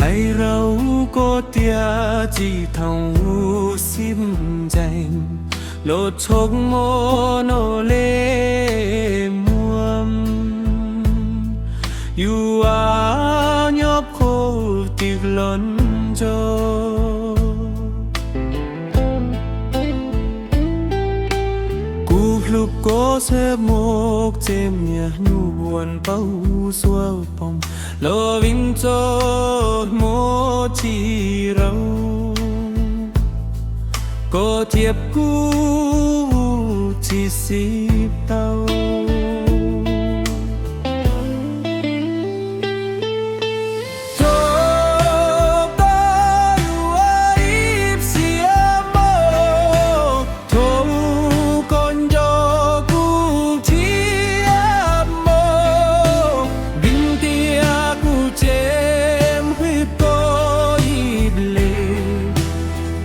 Hais rau koj tias txij thaum wb sib ncaim los txog hmo no li muaj, yus nyob qhov twg los tau. Kuv hlub koj xwb mog, txij niaj hnub uas paub xuab poom los vim txoj hmoo tsis raug, koj thiab kuv tsis sib tau. Thaum koj yuav ib txhia hmo, thaum koj nco kuv thiab hmo, vim tias kuv tseem hlub koj ib leeg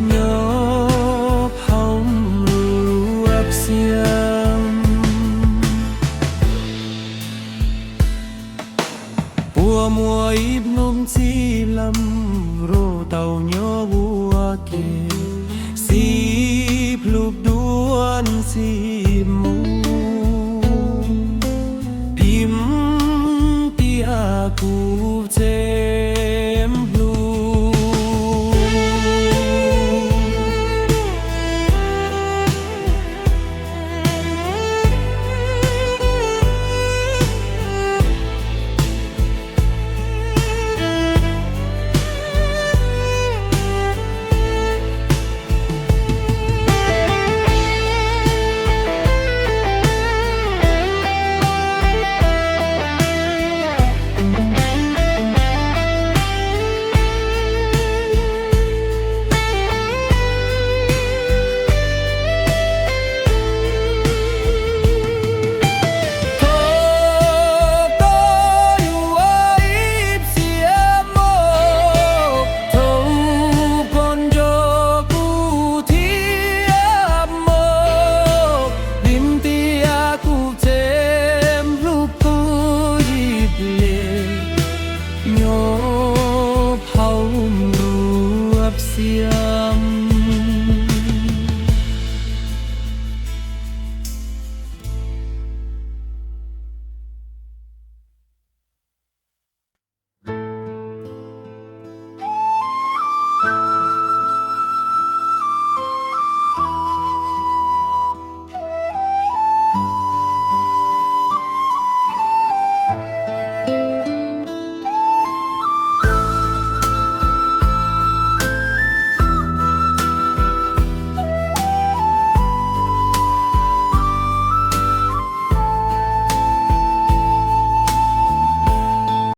nyob hauv lub siab. Puas muaj ib hnub txij lawm, rau tau nyob ua ke, sib hlub dua ntxiv mus, vim tias kuv tseem